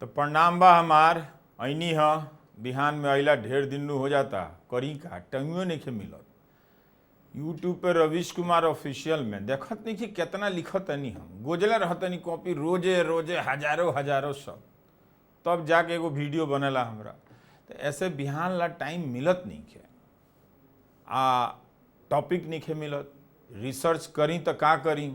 तो प्रणाम बा हमार। ऐनी ह बिहान में अइला ढेर दिन नु हो जाता, करी का टाइमो नइखे मिलत। यूट्यूब पे रवीश कुमार ऑफिशियल में देखत नहीं कि केतना लिखत तनी, हम गोजले रहतनी कॉपी रोजे रोजे हजारों हजारों सब, तब जाके एगो वीडियो बनेला हमरा। तो ऐसे बिहान ला टाइम मिलत नहीं खे, आ टॉपिक नहीं खे मिलत। रिसर्च करी तो का करी,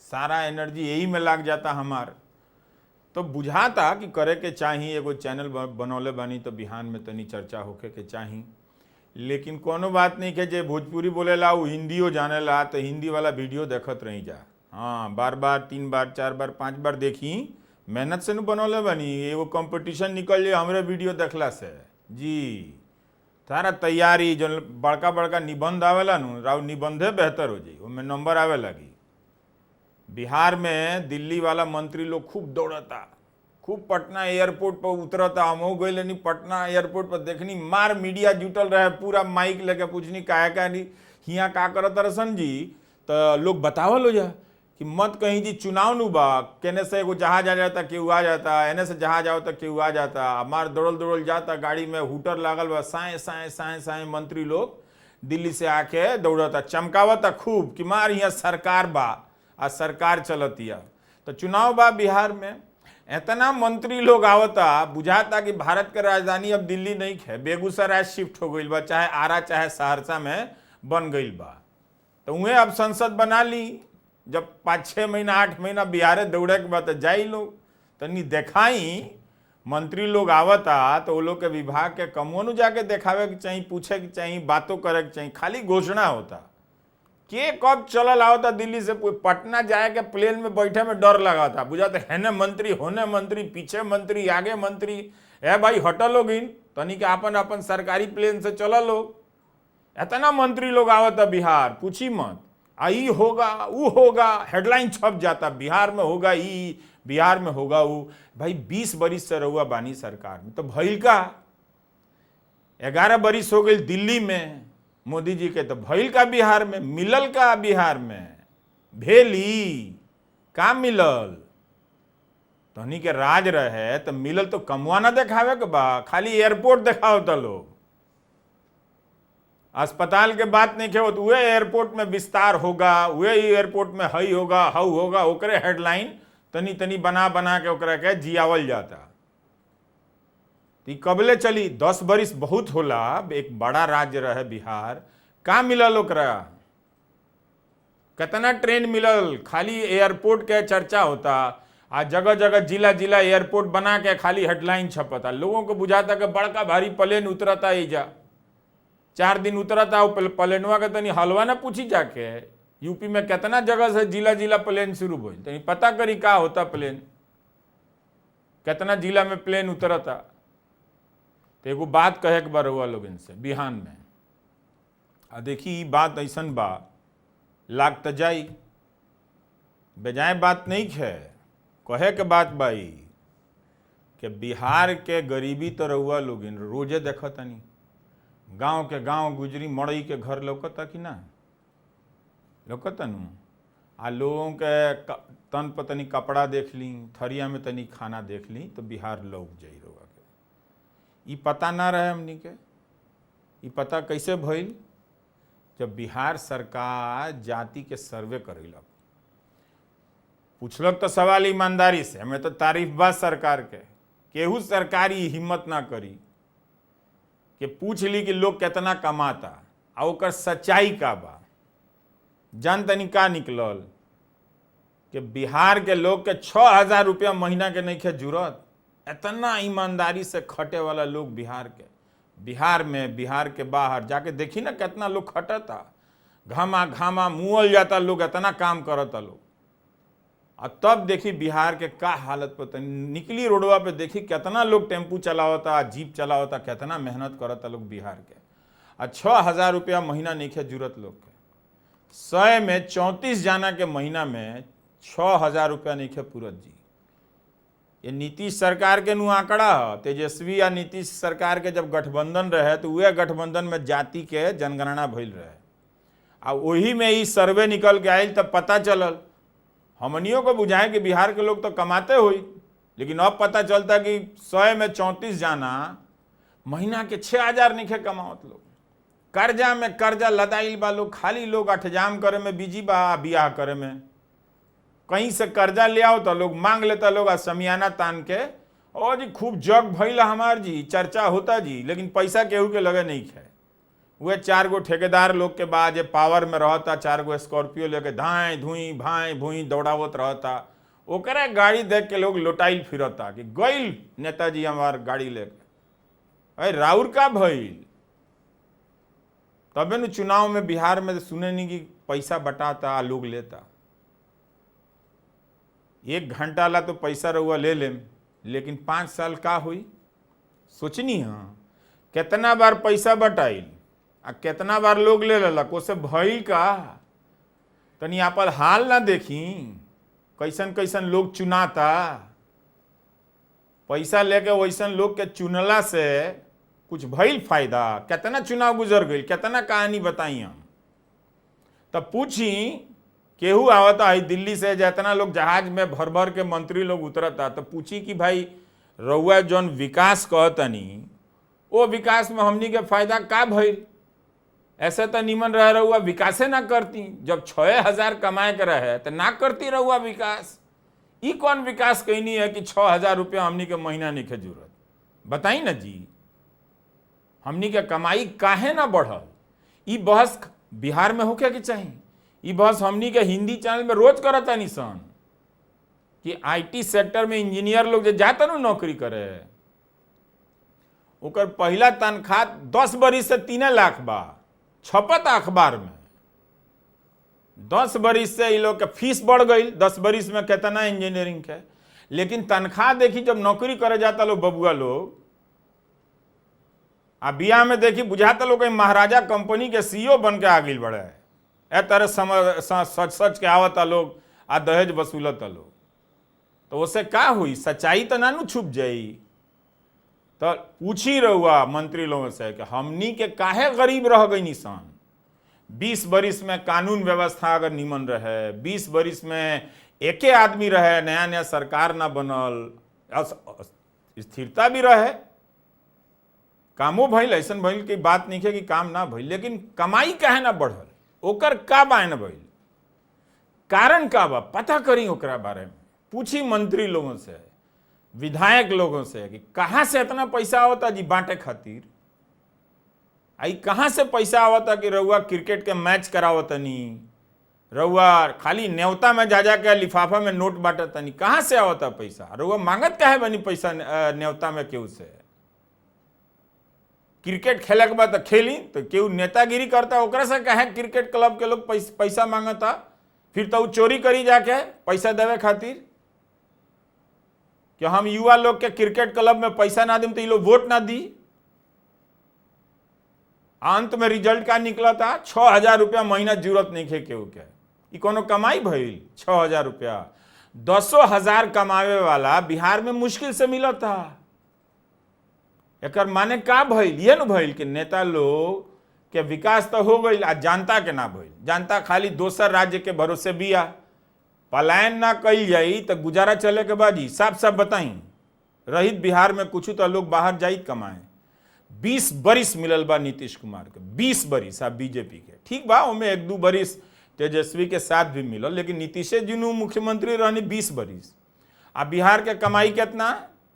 सारा एनर्जी यही में लाग जाता हमार। तो बुझाता कि करे के चाही, एगो चैनल बनौले बानी तो बिहान में तनी चर्चा होखे के चाही। लेकिन कोनो बात नहीं के जे भोजपुरी बोलेला उ हिंदियो जानेला, तो हिंदी वाला वीडियो देखत रही जा। हाँ, बार बार 3 बार 4 बार 5 बार देखी, मेहनत से नु बनौले बानी। एगो कंपटीशन निकल जाए हमरे वीडियो देखला से जी। सारा तैयारी जो बड़का बड़का निबंध आवेला नु, राव निबंधे बेहतर हो जाई, ओमे नंबर आवे लगी। बिहार में दिल्ली वाला मंत्री लोग खूब दौड़ता, खूब पटना एयरपोर्ट पर उतरता। हमहू गइल नहीं पटना एयरपोर्ट पर, देखनी मार मीडिया जुटल रहे, पूरा माइक लेके पूछनी काहे का नहीं हियाँ का करत रसन जी। तो लोग बतावल हो जा कि मत कहीं जी चुनाव नु बा, केने से एगो जहाज आ जाता केहू आ जाता, एने से जहाज आवता केहू आ जाता। मार दौड़ल दौड़ल जाता, गाड़ी में हुटर लागल बा, साए साए साए साए मंत्री लोग दिल्ली से आके दौड़ता, चमकावता खूब कि मार हियाँ सरकार बा आ सरकार चलतिया। तो चुनाव बा बिहार में, इतना मंत्री लोग आवता, बुझाता कि भारत के राजधानी अब दिल्ली नहीं है, बेगूसराय शिफ्ट हो गई बा, चाहे आरा चाहे सहरसा में बन गई बा। तो उहे अब संसद बना ली, जब 5 6 महीना 8 महीना बिहारे दौड़े के बाद जाई लोग तनी देखाई। मंत्री लोग आवता तो वो लोग के विभाग के कमों जाके देखावे के चाहिए, पूछे के चाहिए, बातों करे के चाहिए। खाली घोषणा होता के कब चलल आवता दिल्ली से पटना जाए के प्लेन में बैठे में डर लगा था, बुझाते हेने मंत्री होने मंत्री पीछे मंत्री आगे मंत्री। ए भाई हटल लोग इन तनी के अपन अपन सरकारी प्लेन से चलल लोग। इतना मंत्री लोग आवता बिहार, पूछी मत। आ ई होगा ऊ होगा, हेडलाइन छप जाता, बिहार में होगा ई, बिहार में होगा ऊ। भाई 20 बरिस से रहुआ बानी सरकार में, तो भइल का 11 बरिस हो गई दिल्ली में मोदी जी के, तो भइल का बिहार में, मिलल का बिहार में, भेली का मिलल? तहनी के राज रहे तो मिलल तो कमवा ना देखावे के बा, खाली एयरपोर्ट देखाओ तो लोग। अस्पताल के बात नहीं खे, तो वह एयरपोर्ट में विस्तार होगा, वह एयरपोर्ट में हई होगा हऊ होगा, ओकरे हेडलाइन तनी तनी बना बना के ओकरा के जियावल जाता। कबले चली 10 बरिस बहुत होला, एक बड़ा राज्य रहे बिहार, का मिलल ओकरा? कितना ट्रेन मिलल? खाली एयरपोर्ट के चर्चा होता, आ जगह जगह जिला जिला एयरपोर्ट बना के खाली हेडलाइन छपता। लोगों को बुझाता कि बड़का भारी प्लेन उतरता, एजा 4 दिन उतरता, प्लेनवा के तनी हलवा ना पूछी जाके यूपी में कितना जगह से जिला जिला प्लेन शुरू भइल, तनी पता करी का होता प्लेन, कितना जिला में प्लेन उतरता। तो एगो बात कहे के बा रउआ लोगन से बिहान में, आ देखी ई बात ऐसन बा लाग त जाई, बेजाय बात नहीं है, कहे के बात बाई कि बिहार के गरीबी तो रउआ लोगन रोजे देखतनी, गांव के गांव गुजरी मड़ई के घर लौकता कि ना लौकता नु। आ लोगों के तन पर तनी कपड़ा देख ली, थरिया में तनी खाना देख ली, तो बिहार लौक जाई रउआ के। ई पता ना रहे हमनी के, ई पता कैसे भइल? जब बिहार सरकार जाति के सर्वे करेलक, पूछलक तो सवाल ईमानदारी से, हमें तो तारीफ बा सरकार के, केहू सरकारी हिम्मत ना करी कि पूछ ली कि लोग कितना कमाता आ ओकर सच्चाई का बा। जान तनी का निकलल कि बिहार के लोग के 6000 रुपया महीना के नहीं खे जुरत। इतना ईमानदारी से खटे वाला लोग बिहार के, बिहार में बिहार के बाहर जाके देखी ना कितना लोग खटता, घामा घामा मुअल जाता लोग, इतना काम करता लोग। और तब देखी बिहार के का हालत पर निकली, रोडवा पे देखी कितना लोग टेम्पू चलावता, जीप चलावता, कितना मेहनत करता लोग बिहार के। और 6000 रुपया महीना नहीं खे जुरत लोग के, 100 में 34 जाना के महीना में 6000 रुपया नहीं खे पूरत जी। ये नीतीश सरकार के नु आंकड़ा है। तेजस्वी या नीतीश सरकार के जब गठबंधन रहे तो वह गठबंधन में जाति के जनगणना भइल रहे, आ वही में ई सर्वे निकल के आयल तब पता चलल। हमनियों को बुझाए कि बिहार के लोग तो कमाते हुई, लेकिन अब पता चलता कि 100 में 34 जाना महीना के 6,000 नहीं कमावत लोग। कर्जा में कर्जा लदाइल बा लोग, खाली लोग अठजाम करे में बिजी बा, बियाह करे में। कहीं से कर्जा ले आओ तो लोग मांग लेता लोग, आ समियाना तान के और जी खूब जग भइल हमार जी, चर्चा होता जी, लेकिन पैसा केहू के लगे नहीं है। वह 4 गो ठेकेदार लोग के बाद जे पावर में रहता, 4 गो स्कॉर्पियो लेके धाएँ धुई भाएँ भुई दौड़ावत रहता, ओकरा गाड़ी देख के लोग लोटाइल फिरता कि गइल नेताजी हमार गाड़ी लेके। अरे राउर का भइल? तबे न चुनाव में बिहार में सुने नहीं कि पैसा बटाता आ लोग लेता। 1 घंटा ला तो पैसा रहुआ ले लेम, लेकिन 5 साल का हुई सोचनी। हाँ, कितना बार पैसा बटाइल आ कितना बार लोग ले लेलक, ओसे भइल का? तनी आपन हाल ना देखी कैसन कैसन लोग चुनाता। पैसा लेके वैसन लोग के चुनला से कुछ भइल फायदा? कितना चुनाव गुजर गई, कितना कहानी बताई हम। तब पूछी केहू आवता है दिल्ली से, जितना लोग जहाज में भर भर के मंत्री लोग उतरता, तो पूछी कि भाई रउआ जौन विकास कहतनी वो विकास में हमनी के फायदा का भइल? ऐसे तो निमन रह रहुआ विकासे ना करती। जब 6,000 कमाए के रहे तो ना करती रहुआ विकास। ई कौन विकास कहनी है कि 6,000 रुपया हमनी के महीना नहीं जरूरत? बताई ना जी, हमनी के कमाई काहे ना बढ़ल? ई बहस बिहार में होके के चाही। ई बहस हमनी के हिंदी चैनल में रोज करता निशान कि IT sector में इंजीनियर लोग जो जाता ना नौकरी करे, ओकर पहला तनख्वाह 10 बरिस से 3 लाख बा, छपत अखबार में। 10 बरिस से लोग के फीस बढ़ गई, 10 बरिस में कितना इंजीनियरिंग के, लेकिन तनख्वाह देखी जब नौकरी करे जाता लोग बबुआ लोग, आ बियाह में देखी बुझाता लोग कहीं महाराजा कंपनी के सीईओ बन के आ गई बड़े, ए तरह सच सच के आवता लोग आ दहेज वसूलता लोग। तो उससे का हुई? सच्चाई तो ना छुप जाई। तो पूछी रहुआ मंत्री लोगों से कि हमनी के काहे गरीब रह गई निशान? 20 बरिस में कानून व्यवस्था अगर निमन रहे, 20 बरिस में एके आदमी रहे, नया नया सरकार ना बनल, स्थिरता भी रहे, कामो भइल, ऐसन भइल कि बात नहीं है कि काम ना भइल, लेकिन कमाई काहे ना बढ़ल? ओकर का बायन भइल, कारण का बा? पता करी ओकरा बारे में, पूछी मंत्री लोगों से, विधायक लोगों से कि कहाँ से इतना पैसा आवता जी बांटे खातिर? आई कहाँ से पैसा आवता कि रउआ क्रिकेट के मैच करावतनी, रउआ खाली न्योता में जा जा के लिफाफा में नोट बांटतनी, कहाँ से आवता पैसा? रउआ मांगत काहे बनी पैसा न्योता में केहू से? क्रिकेट खेले के बाद तो खेली, तो केहू नेतागिरी करता ओकरा से काहे क्रिकेट क्लब के लोग पैसा मांगता? फिर तो चोरी करी जाके पैसा देवे खातिर कि हम युवा लोग के क्रिकेट क्लब में पैसा ना दी तो ये लोग वोट ना दी। अंत में रिजल्ट का निकला था 6,000 रुपया महीना जरूरत नहीं है केहू के। ई कोनो कमाई भइल? 6,000 रुपया 10,000 कमावे वाला बिहार में मुश्किल से मिलता था। एकर माने का भइल? ये न भइल कि नेता लोग के विकास तो हो गई आ जनता के ना भइल। जनता खाली दोसर राज्य के भरोसे बिया, पलायन ना कल जाई तो गुजारा चले के बाद साफ साफ बताई रहित बिहार में कुछ तो लोग बाहर जाई कमाए। 20 बरिस मिलल बा नीतीश कुमार के, 20 बरिस आ बीजेपी के, ठीक बा ओमे 1-2 बरिस तेजस्वी के साथ भी मिलल, लेकिन नीतीशे जी मुख्यमंत्री रहनी 20 बरिस। आ बिहार के कमाई कितना?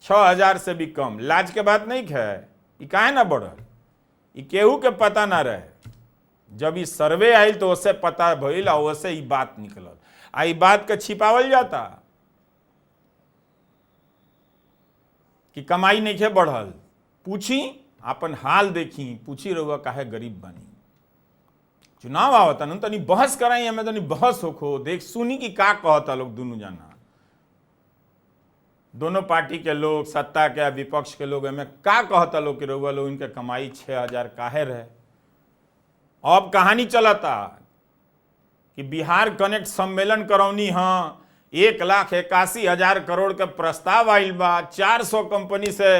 6,000 से भी कम। लाज के बात नहीं है, ई काहे ना बढ़ल? ई केहू के पता ना रहे। जब ई सर्वे आयल तो उससे पता भइल आ उससे ई बात निकलल। आ ई बात के छिपावल जाता कि कमाई नहीं है बढ़ल। पूछी अपन हाल देखी, पूछी रहुआ काहे गरीब बनी। चुनाव आवता न तनी बहस कराई हमें, तनी बहस होखो, देख सुनी कि का कहता लोग दोनों जाना, दोनों पार्टी के लोग, सत्ता के विपक्ष के लोग, हमें का कहता लोग कि रहुआ लोग इनके कमाई 6,000 काहे रहे। अब कहानी चलता कि बिहार कनेक्ट सम्मेलन करौनी, हाँ 1,81,000 करोड़ के प्रस्ताव आइल बा, 400 कंपनी से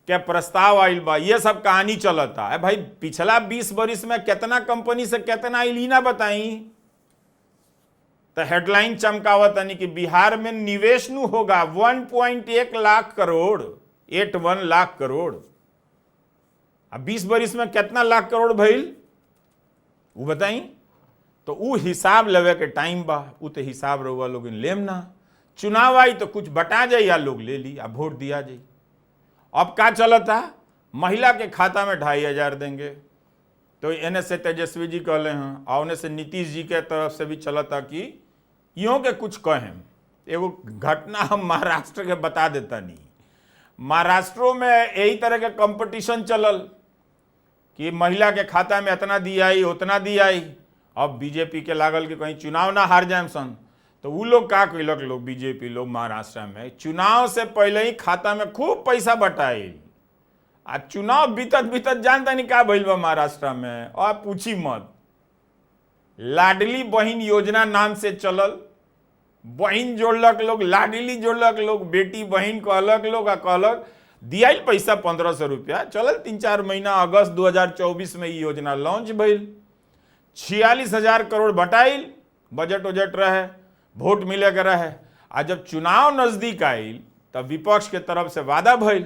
के प्रस्ताव आइल बा, ये सब कहानी चलता है। भाई पिछला 20 बरिस में कितना कंपनी से कितना आइल ई ना बताई। तो हेडलाइन चमकावत यानी कि बिहार में निवेश नु होगा 1.1 लाख करोड़, 81 लाख करोड़। आ 20 बरिस में कितना लाख करोड़ भइल उ बताई। तो उ हिसाब लेवे के टाइम बा, उ तो हिसाब रहुआ लोग लेम ना। चुनाव आई तो कुछ बटा जाई आ लोग ले ली आ वोट दिया जाई। अब का चलता, महिला के खाता में 2500 देंगे, तो एने से तेजस्वी जी कहले हैं और ओने से नीतीश जी के तरफ से भी चलता कि यूँ के कुछ कहें। एगो घटना हम महाराष्ट्र के बता देता नहीं, महाराष्ट्रों में यही तरह के कंपटीशन चलल कि महिला के खाता में इतना दियाई उतना दियाई। अब बीजेपी के लागल कि कहीं चुनाव ना हार जाए सन, तो उ लोग का कैलक लोग, बीजेपी लोग महाराष्ट्र में चुनाव से पहले ही खाता में खूब पैसा बटाई। आ चुनाव बीतत बीतत जानता नहीं का भइल बा महाराष्ट्र में, और पूछी मत। लाडली बहिन योजना नाम से चलल, बहिन जोड़लक लोग, लाडली जोड़लक लोग, बेटी बहिन कहलक लोग आ कहलक दियाइल पैसा 1500 रुपया। चलल 3-4 महीना, अगस्त 2024 में ई योजना लॉन्च भइल, 46,000 करोड़ बटाइल, बजट उजट रहे, वोट मिले के रहे। आ जब चुनाव नज़दीक आइल तब विपक्ष के तरफ से वादा भइल,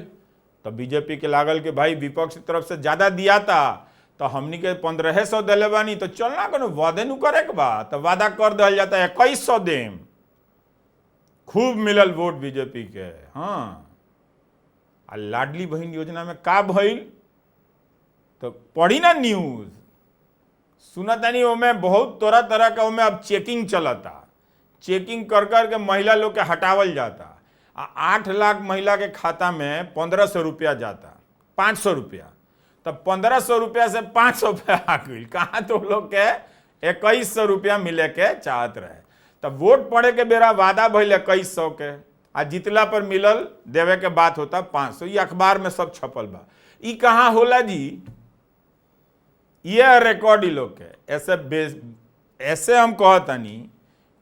तब बीजेपी के लागल कि भाई विपक्ष की तरफ से ज़्यादा दिया था तो हमनी के 1500 दिले बानी, तो चलना कोनो वादे नु करे के बा, तो वादा कर दिया जाता है 2100 देम। खूब मिलल वोट बीजेपी के। हाँ, आ लाडली बहन योजना में का भइल तो पढ़ी ना न्यूज, सुनता नहीं, ओमे बहुत तरह तरह का ओमे अब चेकिंग चलता, चेकिंग कर कर के महिला लोग के हटावल जाता। आ 8 लाख महिला के खाता में 1500 रुपया जाता, 500 रुपया, तब 1500 रुपया से 500 रुपया आ गई कहाँ, तो लोग के 2100 रुपया मिले के चाहत रहे। तब वोट पड़े के बेरा वादा भइल 2100 के, आ जितला पर मिलल देवे के बात होता 500। ये अखबार में सब छपल बा। ई कहाँ होला जी, ये रिकॉर्ड ही लोग के। ऐसे ऐसे हम कहतानी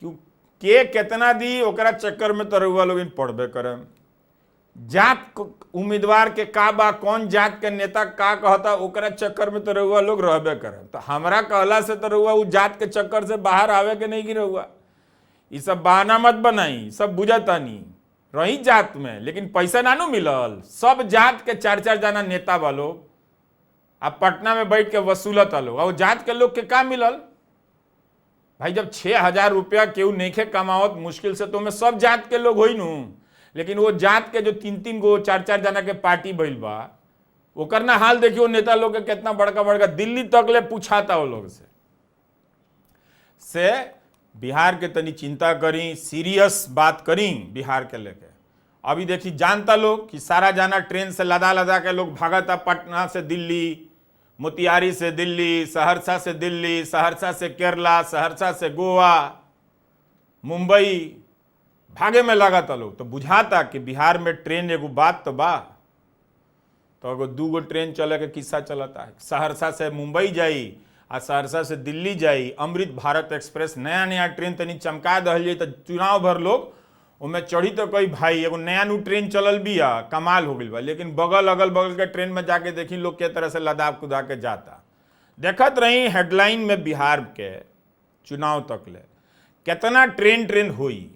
कि के कितना दी ओकरा चक्कर में तो रउआ लोग पढ़बे करम। जात उम्मीदवार के का बा, कौन जात के नेता का कहता, ओकरा चक्कर में तो रउआ लोग रहबे करम। तो हमरा कहला से तो रउआ उ जात के चक्कर से बाहर आवे के नहीं कि रउआ ये सब बहाना मत बनाई, सब बुझता नहीं रही जात में, लेकिन पैसा नानू मिलल। सब जात के 4-4 जना नेता बा लोग, अब पटना में बैठ के वसूलत लोग, और जात के लोग के का मिलल भाई। जब 6000 रुपया केहू नइखे कमावत मुश्किल से, तो में सब जात के लोग होई नू, लेकिन वो जात के जो 3-3 गो 4-4 जना के पार्टी भइल बा, ओकर ना हाल देखियो नेता लोग के कितना बड़का बड़का दिल्ली तक ले पूछाता वो लोग से बिहार के तनी चिंता करी, सीरियस बात करी बिहार के लेके। अभी देखी जानता लोग कि सारा जाना ट्रेन से लदा लदा के लोग भागता, पटना से दिल्ली, मोतिहारी से दिल्ली, सहरसा से दिल्ली, सहरसा से केरला, सहरसा से गोवा, मुंबई, भागे में लगाता लोग। तो बुझाता कि बिहार में ट्रेन एगो बात तो बा, तो एगो 2 गो ट्रेन चले के किस्सा चलता है। सहरसा से मुंबई जाई आ सहरसा से दिल्ली जाई, अमृत भारत एक्सप्रेस नया नया ट्रेन तनी चमका दहल जाई, तो चुनाव भर लोग ओमे चढ़ी तो कई भाई एगो नया नू ट्रेन चलल बिया, कमाल हो गई बा। लेकिन बगल अगल बगल के ट्रेन में जाके देखी लोग के तरह से लदा कुदा के जाता। देखत रही हेडलाइन में बिहार के चुनाव तक ले कितना ट्रेन ट्रेन हुई,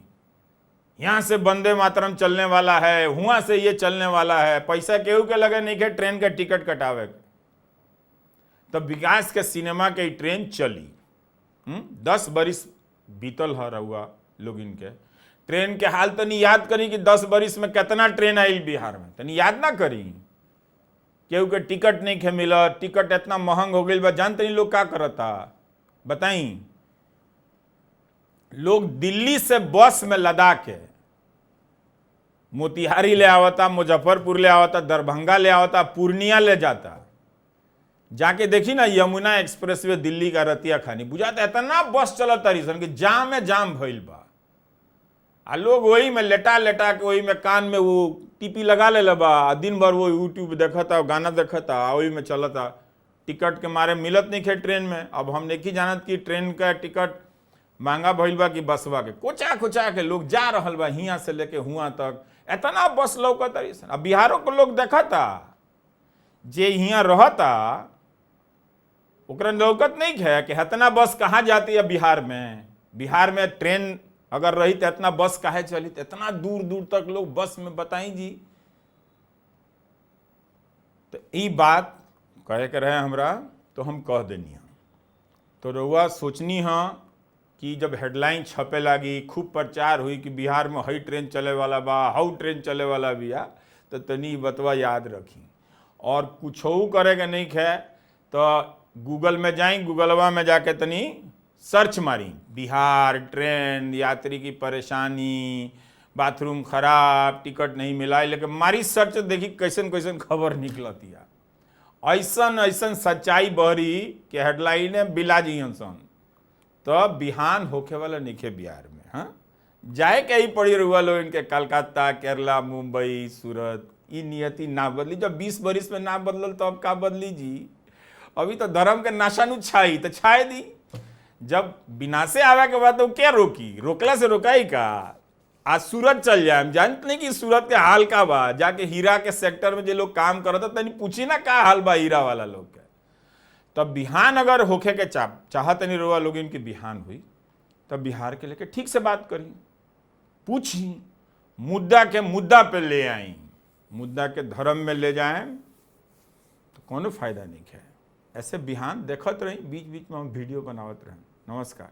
यहाँ से वंदे मातरम चलने वाला है, हुआ से ये चलने वाला है, पैसा केहू के लगे नहीं के ट्रेन के टिकट कटावे। तब विकास के सिनेमा के ट्रेन चली। 10 बरिस बीतल है रहुआ लोग इनके ट्रेन के हाल तनी याद करी कि 10 बरिस में कितना ट्रेन आयल बिहार में, तनी याद ना करी। केहू के टिकट नहीं खे मिलत, टिकट इतना महंग हो गई बा, जानते नहीं लोग का करता बताई। लोग दिल्ली से बस में लदा के मोतिहारी ले आवता, मुजफ्फरपुर ले आवता, दरभंगा ले आवता, पूर्णिया ले जाता। जाके देखी ना यमुना एक्सप्रेसवे दिल्ली का रतिया खानी बुझाता इतना बस चलत तारी सन कि जाम में जाम भइल बा। आ लोग वही में लेटा लेटा के वही में कान में वो टीपी लगा ले बा, आ दिन भर वो यूट्यूब देखता, गाना देखता, वही में चलता। टिकट के मारे मिलत नहीं खे ट्रेन में। अब हम नहीं जानत कि ट्रेन का टिकट महंगा भइल बा कि बसवा के। कोचा कोचा के लोग जा रहल बा हियाँ से लेके हुआ तक, इतना बस लौकत। अब बिहारों के लोग देखता, जे हियाँ रहता ओकरा लौकत नहीं है कि इतना बस कहाँ जाती है बिहार में। बिहार में ट्रेन अगर रही तो इतना बस काहे चली? तो इतना दूर दूर तक लोग बस में, बताई जी। तो ई बात कहे के रहे हमरा, तो हम कह देनी है। तो रउआ सोचनी है कि जब हेडलाइन छपे लागी, खूब प्रचार हुई कि बिहार में हई ट्रेन चले वाला बा, हऊ ट्रेन चले वाला बिया, तो तनी बतवा याद रखी। और कुछ करे के नहीं खे तो गूगल में जाई, गूगलवा में जाके तनी सर्च मारी बिहार ट्रेन यात्री की परेशानी, बाथरूम खराब, टिकट नहीं मिला, लेकिन मारी सर्च, देखी कैसन कैसन खबर निकलतिया। ऐसन ऐसन सच्चाई बहरी कि हेडलाइन बिला जी सन। तो बिहान होखे वाला निखे बिहार में। हाँ, जाए के ही पड़ी रुआ लोग इनके कलकत्ता, केरला, मुंबई, सूरत। ई नियति ना बदली। जब 20 बरिस में ना बदलल तो अब का बदली जी? अभी तो धर्म के नाशा नु छाई तो छाए दी। जब विनाशे आवे के बाद तो क्या रोकी? रोकला से रोकाई का? आज सूरत चल जाए, हम जानते नहीं कि सूरत के हाल का बा। जाके हीरा के सेक्टर में जो लोग काम करत तनी पूछी ना का हाल बा हीरा वाला लोग के। तब बिहान अगर होखे के चाहत नहीं रुआ लोग इनकी बिहान हुई, तब बिहार के लेके ठीक से बात करी, पूछी, मुद्दा के मुद्दा पे ले आई, मुद्दा के धर्म में ले जाए तो कोनो फायदा नहीं है। ऐसे बिहान देखत रही, बीच बीच में हम वीडियो बनावत रहें। नमस्कार।